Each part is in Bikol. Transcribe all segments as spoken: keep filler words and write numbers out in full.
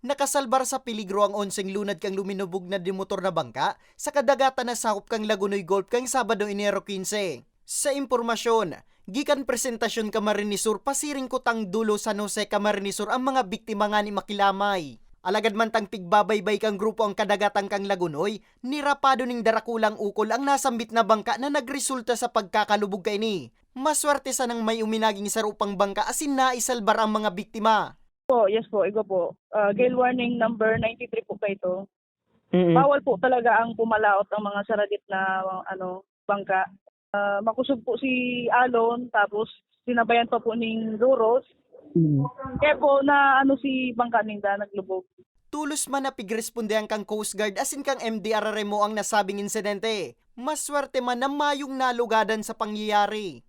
Nakasalbar sa peligro ang onseng lunad kan luminubog na dimotor na bangka sa kadagatan na sakop kan Lagonoy Gulf kan Sabado, Enero quince. Sa impormasyon, gikan presentasyon Camarines Sur pasiring kutang dulo San Jose, Camarines Sur ang mga biktima ngani makilamay. Alagad mantang pigbabaybay kan grupo ang kadagatan kan Lagonoy, nirapado nin darakulang ukol ang nasambit na bangka na nagresulta sa pagkakalubog kaini. Maswerte sanang may uminaging saro pang bangka asin naisalbar ang mga biktima. Po, yes po, igwa po. Ah, gale warning number ninety-three po kaito. Mm. Bawal po talaga ang pumalaot ang mga saradit na ano, bangka. Ah, makusog po si alon, tapos sinabayan pa po ning loros. Mm. Kaya po na ano si bangka ninda, naglubog. Tulos man na pigrespondehan kan Coast Guard asin kan M D R R M O ang nasabing insidente. Maswerte man na mayong nalugadan sa pangyayari.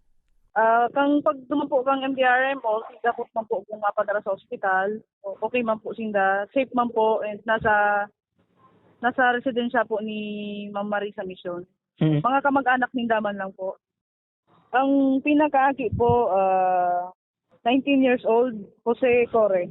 Ah, kang pagduman po kang M D R M O, sinda po man po kung mapadara sa ospital, o- okay man po sinda, safe man po, and nasa nasa residensya po ni Ma'am Marisa Mission. Mm. Mga kamag-anak ninda man lang po. Ang pinakaagi po, ah, nineteen years old, Jose Core.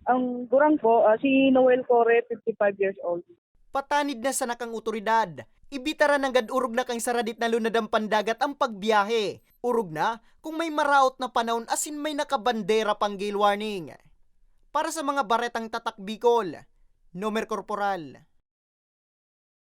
Ang gurang po, ah, si Noel Core, fifty-five years old. Patanid na sana kan otoridad. Ibitaran nanggad orog na kan saradit na lunad ang pandagat ang pagbiyahe. Orog na kung may maraot na panahon asin may nakabandera pang gale warning. Para sa mga baretang Tatak Bicol, Nomer Corporal.